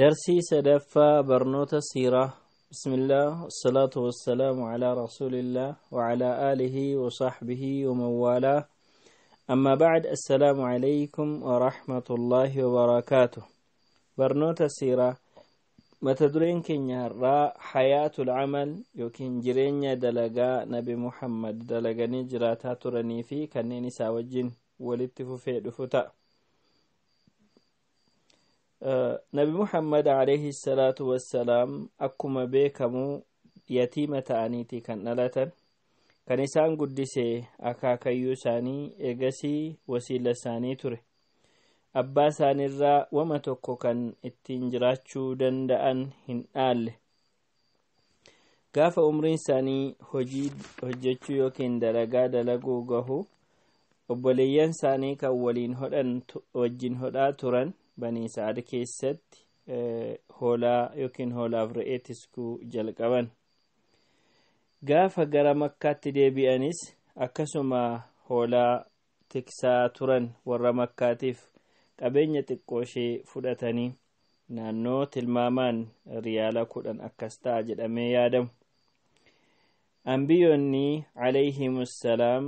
Darsii sadaffaa barnoota siiraa. Bismillah, wasalaatu wasalaamu alaa rasuulillah wa alaa aalihi wa sahbihi wa man waalaa. Amma ba'd, assalaamu alaykum wa rahmatullaahi wa barakaatuh. Barnoota siiraa, mata dureen keenya har'aa hayaatul amal yookiin jireenya dalagaa Nabi Muhammad dalaganii jiraataa turanii fi kanneen isaa wajjin walitti fufee dhufu ta'a. Nabi Muhammad alayhi salaatu wassalaam akkuma beekamu yatiima ta'aniiti kan dhalatan. Kan isaan guddise akaakayyuu isaanii, eegasii wasiila isaanii ture. Abbaa isaaniirraa wama tokko kan ittiin jiraachuu danda'an hin dhaalle. Gaafa umriin isaanii hojii hojjechuu yookiin dalagaa dalaguu gahu, obboleeyyan isaanii kan waliin hodhan wajjin hodhaa turan Banii Sa'ad keessatti hoolaa yookiin hoolaaf re'ee tiskuu jalqaban. Gaafa gara Makkaatti deebi'anis akkasuma hoolaa tiksaa turan. Warra Makkaatiif qabeenya xiqqoo ishee fudhatanii, naannoo tilmaamaan riyaala 10 akkas ta'a jedhamee yaadamu. Ambiyyoonni alayhimussalaam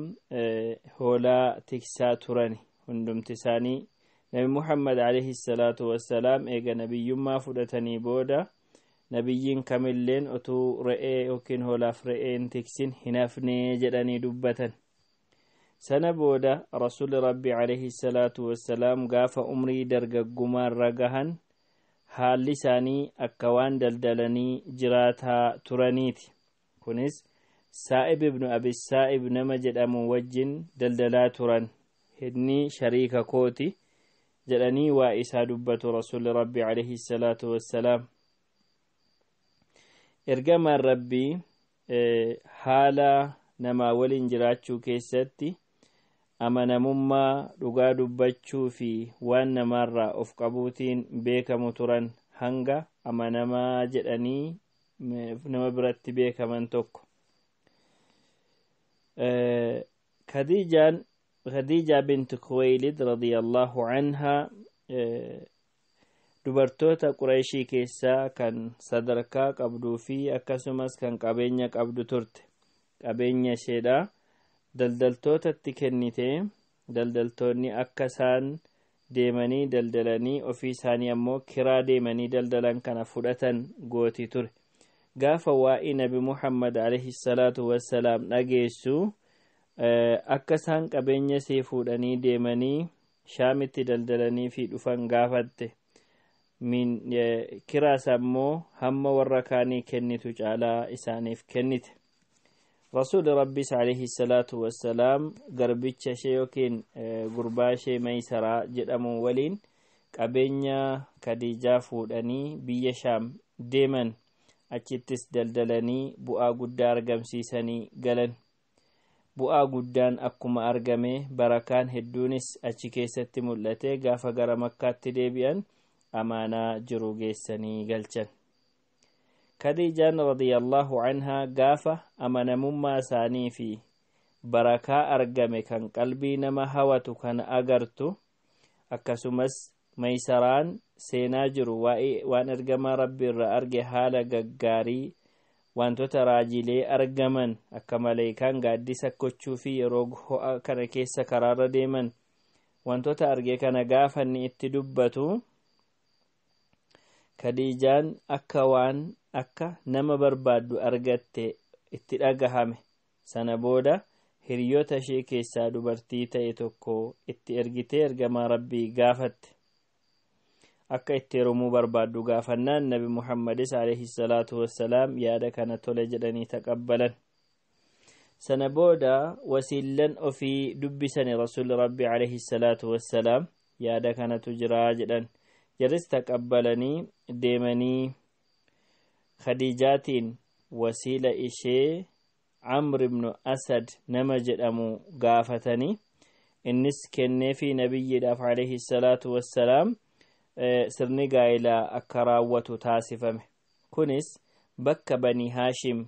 hoolaa tiksaa turan hundumti isaanii. Nabi Muhammad alayhi salaatu wassalaam eega nabiyyummaa fudhatanii booda nabiyyiin kamilleen otuu re'ee yookiin hoolaaf re'een tiksin hin hafnee jedhanii dubbatan. Sana booda Rasuulli Rabbi alayhi salaatu wassalaam gaafa umrii dargaggummaarra gahan haalli isaanii akka waan daldalanii jiraataa turaniiti. Kunis Saa'ib ibnu Abi Saa'ib nama jedhamu wajjin daldalaa turan. Inni shariika kooti jedhanii waa isaa dubbatu Rasuulli Rabbi alayhi salaatu wassalaam. Ergamaan Rabbii haala namaa waliin jiraachuu keessatti amanamummaa, dhugaa dubbachuu fi waan namaarraa of qabuutiin beekamu turan, hanga amanamaa jedhanii nama biratti beekaman tokko. Khadiijaan, Khadiijaa binti Khuwaylid radiyallahu anhaa, dubartoota Qureeshii keessaa kan sadarkaa qabduu fi akkasumas kan qabeenya qabdu turte. Qabeenya isheedha daldaltootatti kennite, daldaltoonni akka isaan deemanii daldalanii ofii isaanii ammoo kiraa deemanii daldalan kana fudhatan gooti ture. Gaafa waa'ee Nabi Muhammad alayhi salaatu wassalaam dhageessu, akka isaan qabeenya isee fuudhanii deemanii Shaamitti daldalanii fi dhufan gaafatte. Kiraas ammoo hamma warra kaanii kennitu caalaa isaaniif kennite. Rasuuli Rabbiis alayhi salaatu wassalaam garbicha ishee yookiin gurbaa ishee Maysaraa jedhamu waliin qabeenya Kadiijaa fuudhanii biyya Shaam deeman. Achittis daldalanii bu'aa guddaa argamsiisanii galan. Bu'aa guddaan akkuma argame, barakaan hedduunis achi keessatti mul'ate, gaafa gara Makkaatti deebi'an amaanaa jiru geessanii galchan. Khadiijaan radiyallahu anhaa gaafa amanamummaa isaanii fi barakaa argame kan qalbii nama hawatu kana agartu, akkasumas Maysaraan seenaa jiru waa'ee waan ergamaa Rabbi irraa arge, haala gaggaarii, wantoota raajilee argaman akka maleekaan gaaddisa gochuu fi yeroo ho'a kana keessa karaarra deeman wantoota arge kana gaafa inni itti dubbatu, Khadiijaan akka waan akka nama barbaaddu argatte itti dhagahame. Sana booda hiriyoota ishee keessaa dubartii ta'e tokko itti ergitee ergamaa Rabbii gaafatte. Akka itti heerumuu barbaaddu gaafannaan, Nabi Muhammadis alayhi salaatu wassalaam yaada kana tole jedhanii taqabbalan. Sana booda wasiillan ofii dubbisani Rasuulli Rabbi alayhi salaatu wassalaam yaada kanatu jiraa jedhan. Jarris taqabbalanii deemanii Khadiijaatiin wasiila ishee Amr ibnu Asad nama jedhamu gaafatanii, innis kenneefii nabiyyiidhaaf alayhi salaatu wassalaam sirni gaa'ilaa akka raawwatu taasifame. Kunis bakka Banii Haashim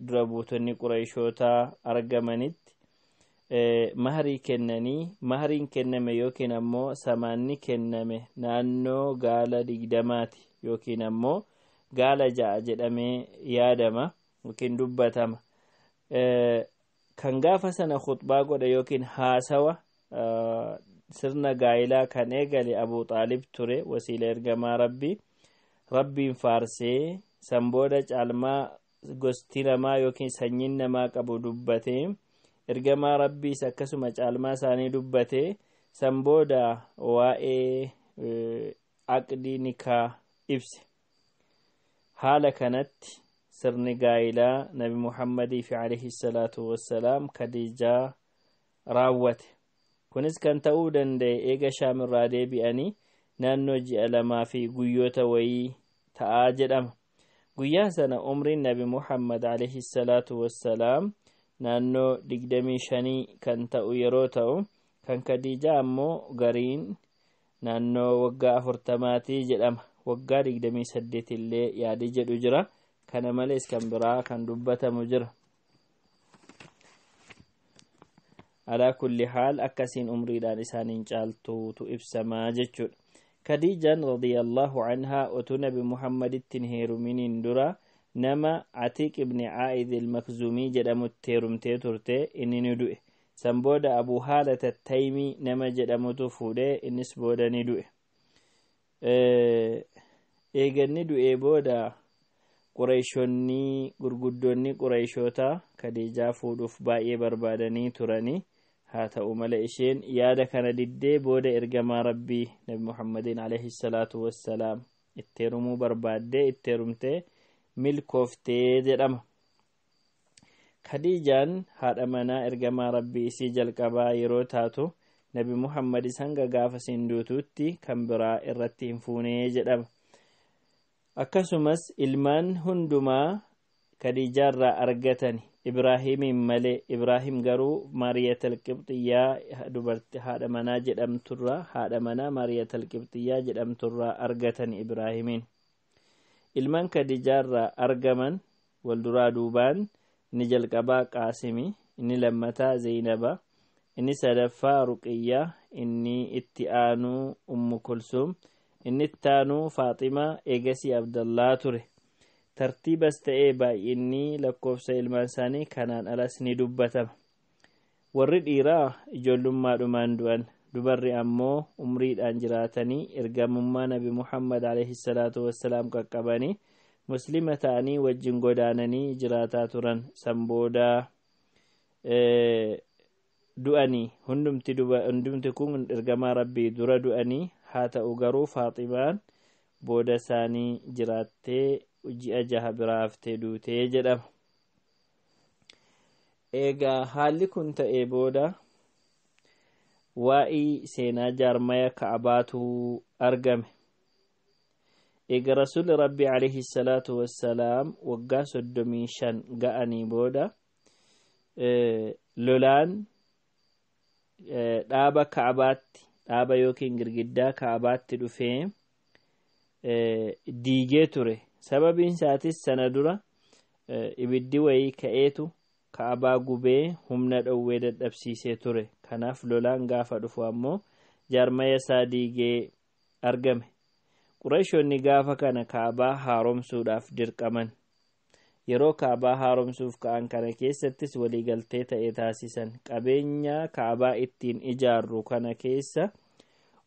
dura buutonni Qureeshootaa argamanitti. Maharii kennanii, mahariin kenname yookiin ammoo samaanni kenname naannoo gaala 20ti yookiin ammoo gaala 6 jedhamee yaadama yookiin dubbatama. Kan gaafa sana khutbaa godhe yookiin haasawa sirna gaa'ilaa kan eegale Abu Xaalib ture, wasiila ergamaa Rabbii. Rabbiin faarsee, san booda caalmaa gosti namaa yookiin sanyiin namaa qabu dubbatee, ergamaa Rabbiis akkasuma caalmaa isaanii dubbatee, san booda waa'ee aqdii nikaa ibse. Haala kanatti sirni gaa'ilaa Nabi Muhammadii fi alayhi salaatu wassalaam Kadiijaa raawwate. Kunis kan ta'uu danda'e eega Shaamirraa deebi'anii naannoo ji'a 2 fi guyyoota wayii ta'aa jedhama. Guyyaa sana umriin Nabi Muhammad alayhi salaatu wassalaam naannoo 25 kan ta'u yeroo ta'u, kan Kadiijaa ammoo gariin naannoo waggaa 40-tii jedhama. Waggaa 28 illee yaadi jedhu jira. Kana malees kan biraa kan dubbatamu jira. Alaa kulli haal, akkasiin umriidhaan isaaniin caaltuutu ibsamaa jechuudha. Kadiijaan radiyallahu anhaa otuu Nabi Muhammaditti hin heeruminiin dura nama Atiiq ibni Caa'id ilmakzumii jedhamutti heerumtee turte. Inni ni du'e. San booda Abu Haala Tattaymii nama jedhamutu fuudhee, innis booda ni du'e. Eeganni du'ee booda Qureeshonni, gurguddoonni Qureeshota Kadiijaa fuudhuuf baay'ee barbaadanii turanii. Haa ta'u malee isheen yaada kana diddee, booda ergamaa Rabbii Nabi Muhammadiin alayhi salaatu wassalaam itti heerumuu barbaaddee, itti heerumtee milkooftee jedhama. Kadiijaan haadha manaa ergamaa Rabbii isii jalqabaa yeroo taatu, Nabi Muhammadis hanga gaafa isiin duutuutti kan biraa irratti hin fuunee jedhama. Akkasumas ilmaan hundumaa Kadiijaarraa argatani, Ibraahimiin malee. Ibraahim garuu Maariyatal Qibxiyyaa dubartii haadha manaa jedhamturraa, haadha manaa Maariyatal Qibxiyyaa jedhamturraa argatani Ibraahimiin. Ilmaan Kadiijaarraa argaman walduraa duubaan inni jalqabaa Qaasimi, inni lammataa Zeynaba, inni sadaffaa Ruqiyyaa, inni itti aanuu Ummu Kulsuum, inni itti aanuu Faaximaa, eegasii Abdallaa ture. Tartiibas ta'ee baay'inni lakkoofsa ilmaan isaanii kanaan alas ni dubbatama. Warri dhiiraa ijoollummaadhumaan du'an, dubarri ammoo umriidhaan jiraatanii ergamummaa Nabi Muhammad alayhi salaatu wassalaam qaqqabanii, muslima ta'anii wajjin godaananii jiraataa turan. San booda du'anii. Hundumti kun ergamaa Rabbii dura du'anii. Haa ta'u garuu Faaximaan booda isaanii jiraattee ji'a 6 biraa haftee duutee jedhama. Eegaa haalli kun ta'ee booda waa'ii seenaa jaarmaya Ka'abaatu argame. Eega Rasuulli Rabbii alayhi salaatu wassalaam waggaa 35 ga'anii booda lolaan dhaaba Ka'abaatti, dhaaba yookiin girgiddaa Ka'abaatti dhufee diigee ture. Sababiin isaatis sana dura ibiddi wayii ka'eetu Ka'abaa gubee humna dhowwee dadhabsiisee ture. Kanaaf lolaan gaafa dhufu ammoo jaarmaya isaa diigee argame. Qureeshonni gaafa kana Ka'abaa haaromsuudhaaf dirqaman. Yeroo Ka'abaa haaromsuuf ka'an kana keessattis waliigaltee ta'e taasisan. Qabeenya Ka'abaa ittiin ijaarru kana keessa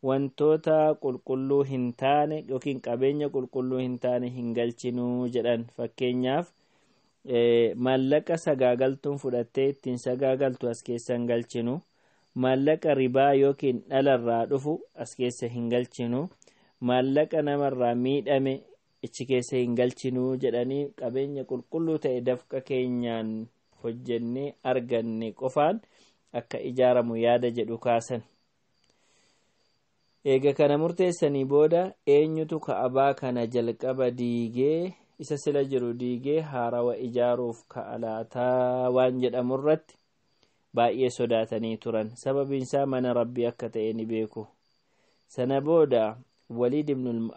wantoota qulqulluu hin taane yookiin qabeenya qulqulluu hin taane hin galchinuu jedhan. Fakkeenyaaf, maallaqa sagaagaltuun fudhattee ittiin sagaagaltu as keessa hin galchinu, maallaqa ribaa yookiin dhalarraa dhufu as keessa hin galchinu, maallaqa namarraa miidhame ichi keessa hin galchinuu jedhanii, qabeenya qulqulluu ta'e dafqa keenyaan hojjennee arganne qofaan akka ijaaramu yaada jedhu kaasan. Eega kana murteessanii booda eenyutu Ka'abaa kana jalqaba diigee, isa sila jiru diigee haarawa ijaaruuf ka'a laataa waan jedhamu irratti baay'ee sodaatanii turan. Sababiin isaa mana Rabbii akka ta'e ni beeku. Sana booda Waliid ibn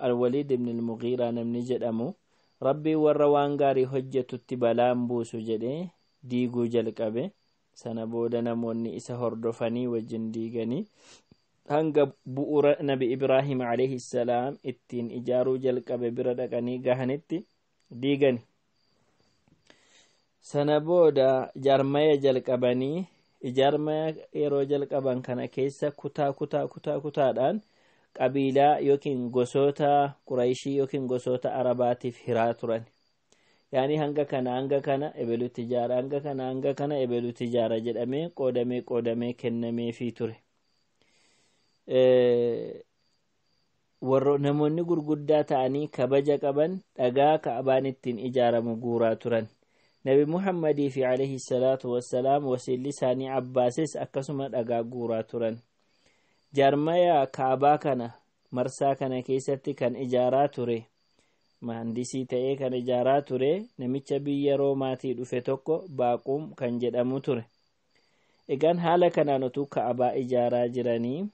al-Mughiiraa namni jedhamu, Rabbiin warra waan gaarii hojjetutti balaan buusu jedhee diiguu jalqabe. Sana booda namoonni isa hordofanii wajjin diiganii hanga bu'uura Nabi Ibraahim alayhi salaam ittiin ijaaruu jalqabe bira dhaqanii gahanitti diigani. Sana booda jaarmaya jalqabanii, ijaarmaya yeroo jalqaban kana keessa kutaa kutaa kutaa kutaadhaan qabiilaa yookiin gosoota Qurayshii yookiin gosoota Arabaatiif hiraa turan. Yaani hanga kana hanga kana ebelutti ijaara, hanga kana hanga kana ebelutti ijaara jedhamee qoodamee qoodamee kennameefii ture. Warra namoonni gurguddaa ta'anii kabaja qaban dhagaa Ka'abaan ittiin ijaaramu guuraa turan. Nabi Muhammadii fi alayhi salaatu wassalaam wasiilli isaanii Abbaasis akkasuma dhagaa guuraa turan. Jaarmaya Ka'abaa kana marsaa kana keessatti kan ijaaraa ture, mahandisii ta'ee kan ijaaraa ture, namicha biyya Roomaatii dhufe tokko Baaquum kan jedhamu ture. Egaan haala kanaan utuu Ka'abaa ijaaraa jiranii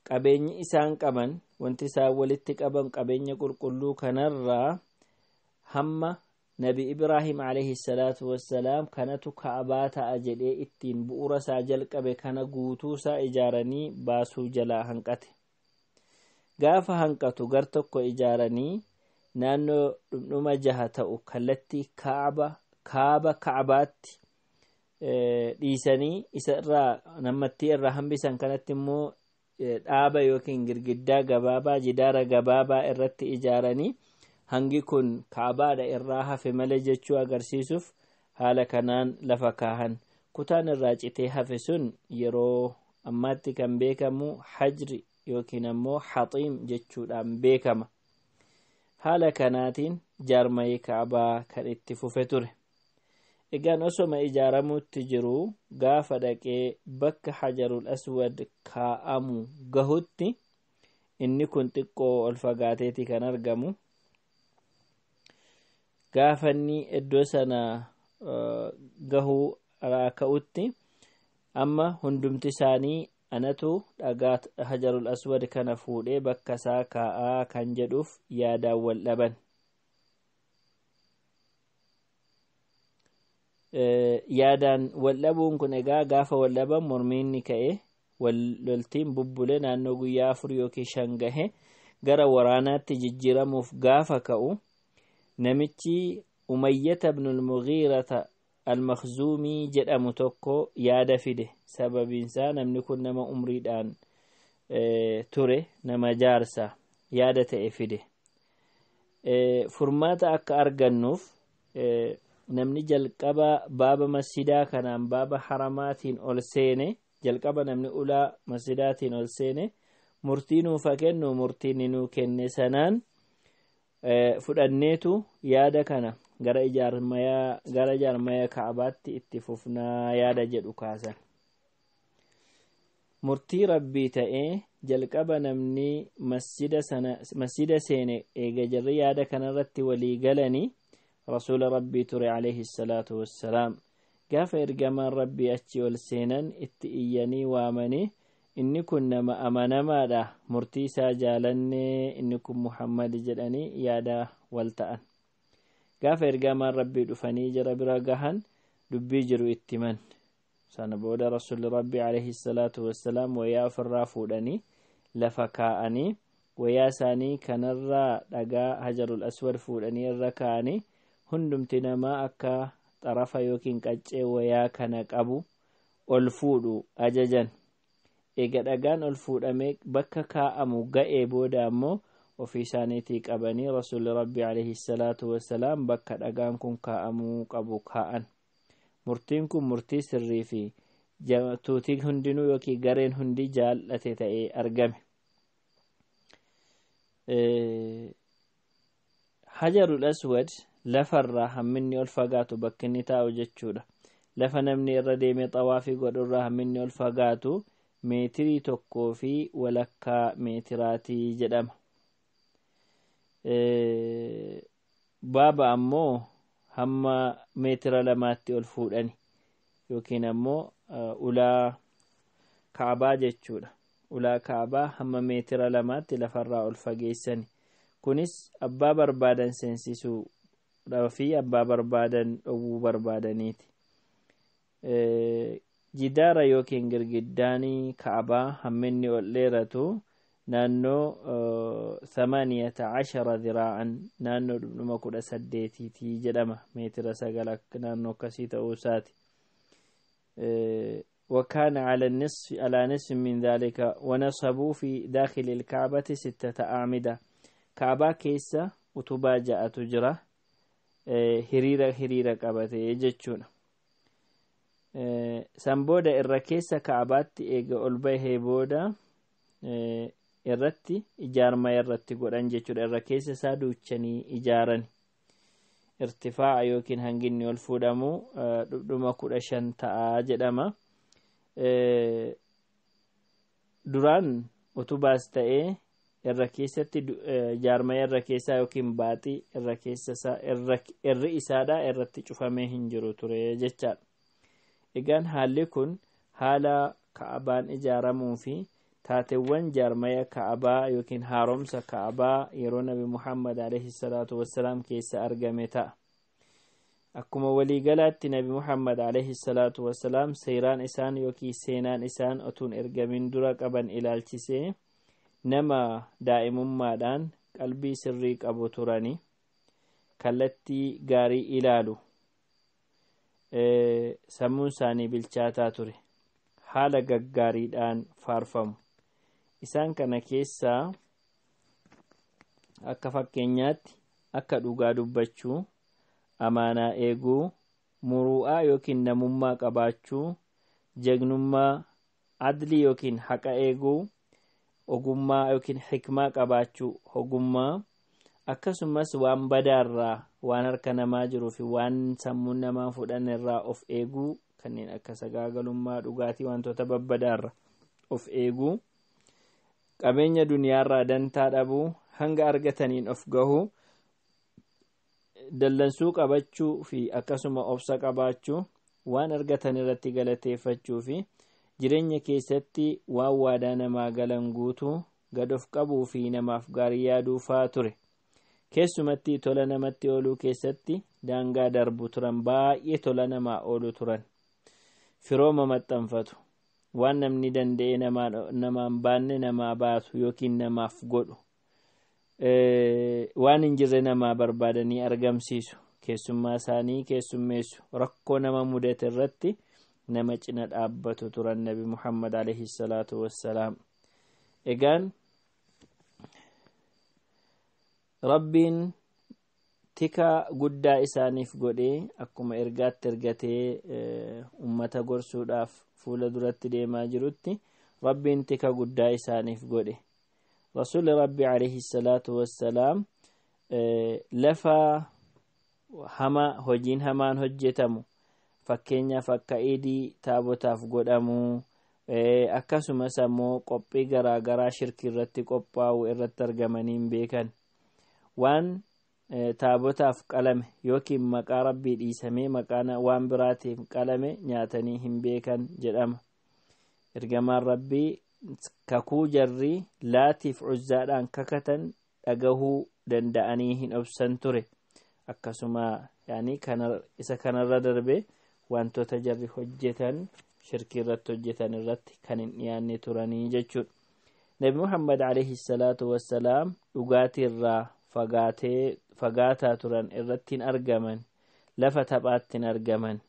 qabeenyi isaan qaban, wanti isaan walitti qaban qabeenya qulqulluu kanarraa hamma Nabi Ibraahim alayhi salaatu wassalaam kanatu Ka'abaa ta'a jedhee ittiin bu'uura isaa jalqabe kana guutuu isaa ijaaranii baasuu jalaa hanqate. Gaafa hanqatu gar tokko ijaaranii naannoo dhumdhuma 6 ta'u kallattii kaaba Ka'abaatti dhiisanii isa irraa nammattii irraa hambisan kanatti immoo dhaaba yookiin girgiddaa gabaabaa jidaara gabaabaa irratti ijaaranii hangi kun Ka'abaadha irraa hafe malee jechuu agarsiisuuf haala kanaan lafa kaahan. Kutaan irraa citee hafe sun yeroo ammaatti kan beekamu hajri yookiin ammoo haxiim jechuudhaan beekama. Haala kanaatiin jaarmayii Ka'abaa kan itti fufe ture. Egaan osoma ijaaramuutti jiru gaafa dhaqee bakka Hajarul Aswad kaa'amu gahutti inni kun xiqqoo ol fagaateeti kan argamu. Gaafa inni iddoo sana gahuu ka'utti amma hundumti isaanii anatu dhagaa Hajarul Aswad kana fuudhee bakka isaa kaa'aa kan jedhuuf yaadaan wal dhaban. Yaadaan wal dhabuun kun egaa gaafa wal dhaban mormiin ni ka'e, wal loltiin bubbule naannoo guyyaa 4 yookiin 5 gahe gara waraanaatti jijjiiramuuf gaafa ka'u namichi Umayyata ibnul Mughiirata al-Makhzuumii jedhamu tokko yaada fide. Sababiinsaa namni kun nama umriidhaan ture, nama jaarsa yaada ta'e fide. Furmaata akka argannuuf namni jalqaba baaba masjidaa kanaan baaba haramaatiin ol seene, jalqaba namni ulaa masjidaatiin ol seene murtii nuuf haa kennu, murtiin ni nuu kenne sanaan fudhanneetu yaada kana gara ijaarmaya Ka'abaatti itti fufnaa yaada jedhu kaasan. Murtii Rabbii ta'ee jalqaba namni masjida seene eega jarri yaada kanarratti walii galanii Rasuula Rabbii ture alayhi salaatu wassalaam. Gaafa ergamaan Rabbii achi ol seenan itti iyyanii waamanii inni kun nama amanamaadha, murtii isaa jaalannee, inni kun Muhammad jedhanii yaada wal ta'an. Gaafa ergamaan Rabbii dhufanii jara bira gahan dubbii jiru itti himan. Sana booda Rasuulli Rabbii alayhi salaatu wassalaam wayaa ofirraa fuudhanii lafa kaa'anii wayaa isaanii kanarraa dhagaa Hajarul Aswad fuudhanii irra kaa'anii hundumti namaa akka xarafa yookiin qaccee wayaa kana qabu ol fuudhu ajajan. Eega dhagaan ol fuudhamee bakka kaa'amu ga'ee booda ammoo ofii isaaniitii qabanii Rasuulli Rabbii alayhi salaatu wassalaam bakka dhagaan kun kaa'amuu qabu kaa'an. Murtiin kun murtii sirrii fi tuutiin hundinuu yookiin gareen hundi jaallate ta'ee argame. Hajarul Aswad lafarraa hamminni ol fagaatu bakki inni taa'u jechuudha. Lafa namni irra deemee xawaafii godhurraa hamminni ol fagaatu meetirii 1.5 meetiraatii jedhama. Baaba ammoo hamma meetira 2tti ol fuudhani yookiin ammoo ulaa Ka'abaa jechuudha. Ulaa Ka'abaa hamma meetira 2tti lafarraa ol fageessani. Kunis abbaa barbaadan seensisuu fi abbaa barbaadan dhowwuu barbaadaniiti. Jidaara yookiin girgiddaanii Ka'abaa hamminni ol dheeratu naannoo 18 dhiraa'an, naannoo dhundhuma 18tiiti jedhama, meetira 9 naannoo akkasii ta'uu isaati. وكان على النصف على نصف من ذلك. ونصبوا في داخل الكعبة 6 أعمدة. كعبة كيسة utubaa ja'atu jira, hiriira hiriira qabatee jechuudha. San booda irra keessa Ka'abaatti eega ol bahee booda irratti ijaarma irratti godhan jechuudha. Irra keessa isaa duuchanii ijaaran. Irtifaa'a yookiin hanginni ol fuudhamu dhundhuma 15 ta'a jedhama. Duraan utubaas ta'ee irra keessatti jaarmaya irra keessaa yookiin baaxii irra keessa isaa irri isaadha irratti cufamee hin jiru ture jechaadha. Egaan haalli kun haala Ka'abaan ijaaramuu fi taateewwan jaarmaya Ka'abaa yookiin haaromsa Ka'abaa yeroo Nabi Muhammad alayhi salaatu wassalaam keessa argame ta'a. Akkuma waliigalaatti Nabi Muhammad alayhi salaatu wassalaam seeraan isaan yookiin seenaan isaan otuun ergamin dura qaban ilaalchisee nama daa'imummaadhaan qalbii sirrii qabu turani, kallattii gaarii ilaalu, sammuun isaanii bilchaataa ture, haala gaggaariidhaan faarfamu. Isaan kana keessaa akka fakkeenyaatti akka dhugaa dubbachuu, amaanaa eeguu, muru'aa yookiin namummaa qabaachuu, jagnummaa, adlii yookiin haqa eeguu, ogummaa yookiin hikmaa qabaachuu, ogummaa, akkasumas waan badaarraa, waan harka namaa jiruu fi waan sammuun namaa fudhan irraa of eeguu, kanneen akka sagaagalummaa, dhugaatii, wantoota babbadaarra of eeguu, qabeenya duniyaarraa dantaa dhabuu, hanga argataniin of gahuu, dallansuu qabachuu fi akkasuma obsa qabaachuu, waan argatan irratti galateeffachuu fi jireenya keessatti waan waadaa namaa galan guutuu, gad of qabuu fi namaaf gaarii yaaduu faa ture. Keessumatti tola namatti ooluu keessatti daangaa darbu turan, baay'ee tola namaa oolu turan. Firooma maxxanfatu, waan namni danda'e namaan baanne namaa baatu yookiin namaaf godhu, waan hin jirre namaa barbaadanii argamsiisu, keessummaa isaanii keessummeessu, rakkoo nama mudate irratti nama cina dhaabbatu turan Nabi Muhammad alayhi salaatu wassalaam. Egaan Rabbiin tika guddaa isaaniif godhee akkuma ergaatti ergatee ummata gorsuudhaaf fuula duratti deemaa jirutti Rabbiin tika guddaa isaaniif godhe. Rasuulli Rabbi alayhi salaatu wassalaam lafa hama hojiin hamaan hojjetamu, fakkeenyaaf akka iidii taabotaaf godhamu, akkasumas ammoo qophii garaagaraa shirkii irratti qophaa'u irratti argamanii hin beekan. Waan taabotaaf qalame yookiin maqaa Rabbii dhiisamee maqaa waan biraatiif qalame nyaatanii hin beekan jedhama. Ergamaan Rabbii kakuu jarri Laatiif Cuzzaadhaan kakatan dhagahuu danda'anii hin obsan ture. Akkasuma yaani isa kanarra darbe wantoota jarri hojjetan shirkii irratti hojjetan irratti kan hin dhiyaanne turanii jechuudha. Nabi Muhammad alayhi salaatu wassalaam dhugaatii irraa fagaataa turan, irratti hin argaman, lafa taphaatti hin argaman,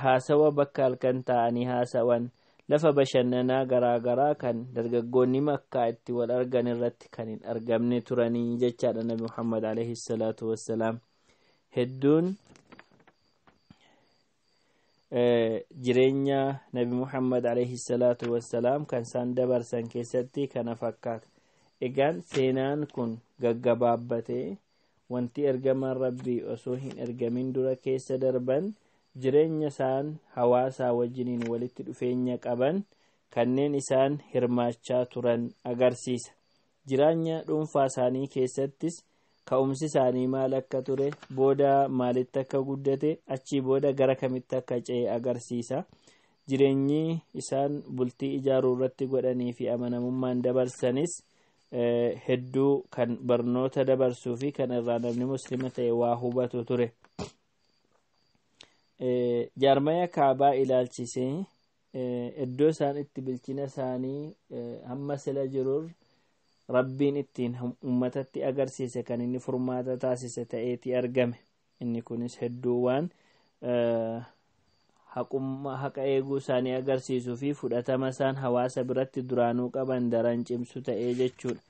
haasawa bakka halkan taa'anii haasawan, lafa bashannanaa garaagaraa kan dargaggoonni Makkaa itti wal argan irratti kan hin argamne turanii jechaadha Nabi Muhammad alayhi salaatu wassalaam. Hedduun jireenya Nabi Muhammad alayhi salaatu wassalaam kan isaan dabarsan keessatti kana fakkaata. Egaan seenaan kun gaggabaabbatee wanti ergamaan Rabbii osoo hin ergamin dura keessa darban, jireenya isaan hawaasaa wajjiniin walitti dhufeenya qaban, kanneen isaan hirmaachaa turan agarsiisa. Jireenya dhuunfaa isaanii keessattis ka'umsi isaanii maal akka ture, booda maalitti akka guddate, achii booda gara kamitti akka ce'e agarsiisa. Jireenyi isaan bultii ijaaruu irratti godhanii fi amanamummaan dabarsanis Hedduu kan barnoota dabarsuu fi kan irraa namni muslima ta'e waa hubatu ture. Jaarmaya Kaabaa ilaalchisee iddoo isaan itti bilchina isaanii hamma sila jirur Rabbiin ittiin ummatatti agarsiise kan inni furmaata taasise ta'eeti argame. Inni kunis hedduu waan haqummaa haqa eeguu isaanii agarsiisuu fi fudhatama isaan hawaasa biratti duraanuu qaban daran cimsu ta'ee jechuudha.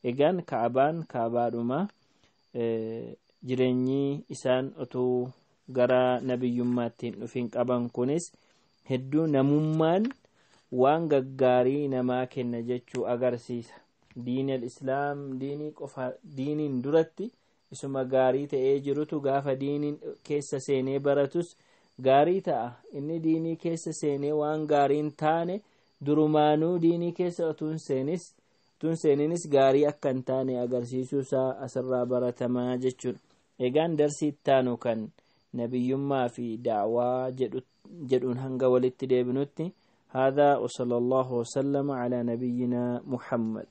Egaan Kaabaan Kaabaadhuma. Jireenyi isaan utuu gara nabiyyummaatti hin dhufin qaban kunis hedduu namummaan waan gaggaarii namaa kenna jechuu agarsiisa. Diin al-Islaam diinii qofa diiniin duratti isuma gaarii ta'ee jirutu gaafa diiniin keessa seenee baratus gaarii ta'a. Inni diinii keessa seenee waan gaariin taane durumaanuu diinii keessa utuun seenis utuun seeninis gaarii akka hin taane agarsiisuu isaa asirraa baratamaa jechuudha. Egaan darsii ittaanu kan nabiyyummaa fi da'waa jedhuun hanga walitti deebinutti. هذا وصلى الله وسلم على نبينا محمد.